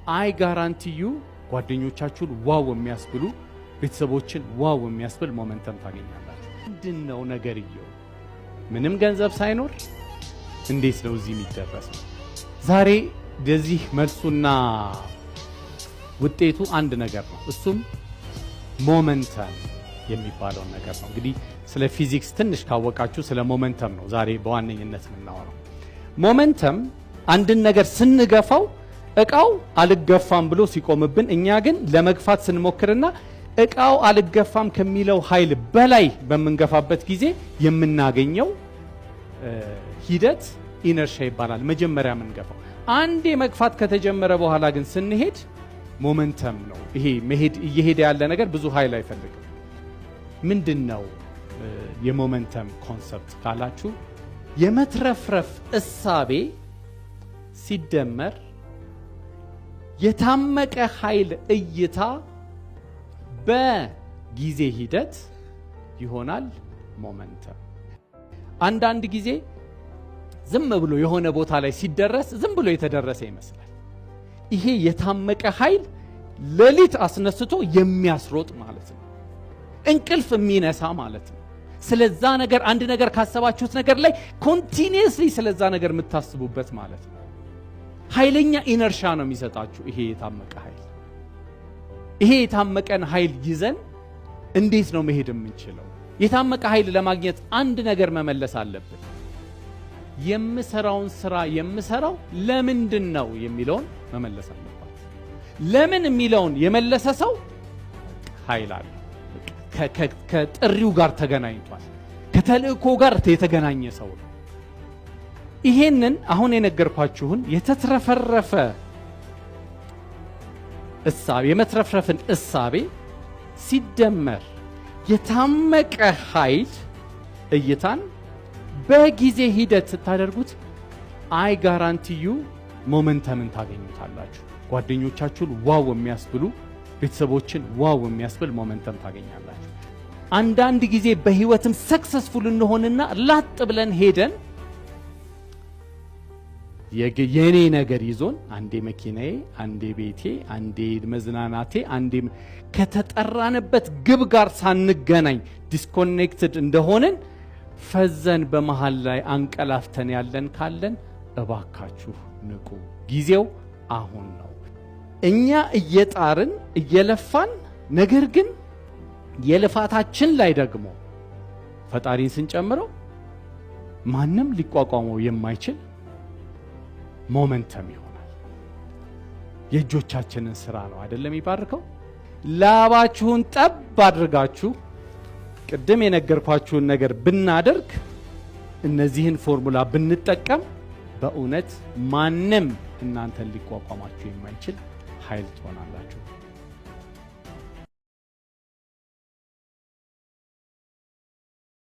I guarantee you ጓደኞቻችሁን wow የሚያስብሉ፣ ቤተሰቦችን wow የሚያስብል momentum ታገኛላችሁ። ምንድን ነው ነገርየው? ምንም ገንዘብ ሳይኖር እንዴት ነው እዚህ የሚደረሰው? ዛሬ የዚህ መልሱና ውጤቱ አንድ ነገር ነው። እሱም momentum የሚባለውን ነገር ነው። እንግዲህ ስለ ፊዚክስ ትንሽ ካወቃችሁ ስለ momentum ነው ዛሬ በዋነኝነት የምናወራው። Momentum አንድን ነገር ስንገፋው እቃው አልገፋም ብሎ ሲቆምብን፣ እኛ ግን ለመግፋት ስንሞክርና እቃው አልገፋም ከሚለው ኃይል በላይ በምንገፋበት ጊዜ የምናገኘው ሂደት inertia ይባላል። መጀመሪያ የምንገፋው አንዴ መግፋት ከተጀመረ በኋላ ግን ስንሄድ momentum ነው። ይሄ መሄድ እየሄደ ያለ ነገር ብዙ ኃይል አይፈልግም። ምንድን ነው የ momentum concept ካላችሁ፣ የመትረፍረፍ እሳቤ ሲደመር የታመቀ ኃይል እይታ በጊዜ ሂደት ይሆናል momentum። አንዳንድ ጊዜ ዝም ብሎ የሆነ ቦታ ላይ ሲደረስ ዝም ብሎ የተደረሰ ይመስላል። ይሄ የታመቀ ኃይል ሌሊት አስነስቶ የሚያስሮጥ ማለት ነው። እንቅልፍ የሚነሳ ማለት ነው። ስለዛ ነገር አንድ ነገር ካሰባችሁት ነገር ላይ continuously ስለዛ ነገር የምታስቡበት ማለት ነው። ኃይለኛ inertia ነው የሚሰጣችሁ ይሄ የታመቀ ኃይል። ይሄ የታመቀን ኃይል ይዘን እንዴት ነው መሄድ የምንችለው? የታመቀ ኃይል ለማግኘት አንድ ነገር መመለስ አለብን። የምሰራውን ስራ የምሰራው ለምንድን ነው የሚለውን መመለስ አለባችሁ። ለምን የሚለውን የመለሰ ሰው ኃይል አለው። ከጥሪው ጋር ተገናኝቷል። ከተልእኮ ጋር የተገናኘ ሰው ነው። ይሄንን አሁን የነገርኳችሁን የተትረፈረፈ እሳቤ፣ የመትረፍረፍን እሳቤ ሲደመር የታመቀ ኃይል እይታን በጊዜ ሂደት ስታደርጉት I guarantee you momentum ን ታገኙታላችሁ። ጓደኞቻችሁን wow የሚያስብሉ፣ ቤተሰቦችን wow የሚያስብል momentum ታገኛላችሁ። አንዳንድ ጊዜ በህይወትም successful እንሆንና ላጥ ብለን ሄደን የኔ ነገር ይዞን አንዴ መኪናዬ፣ አንዴ ቤቴ፣ አንዴ መዝናናቴ፣ አንዴ ከተጠራንበት ግብ ጋር ሳንገናኝ disconnected እንደሆንን ፈዘን በመሃል ላይ አንቀላፍተን ያለን ካለን እባካችሁ ንቁ። ጊዜው አሁን ነው። እኛ እየጣርን እየለፋን፣ ነገር ግን የልፋታችን ላይ ደግሞ ፈጣሪን ስንጨምረው ማንም ሊቋቋመው የማይችል momentum ይሆናል። የእጆቻችንን ስራ ነው አይደለም የሚባርከው። ላባችሁን ጠብ አድርጋችሁ ቅድም የነገርኳችሁን ነገር ብናደርግ፣ እነዚህን ፎርሙላ ብንጠቀም በእውነት ማንም እናንተን ሊቋቋማችሁ የማይችል ኃይል ትሆናላችሁ።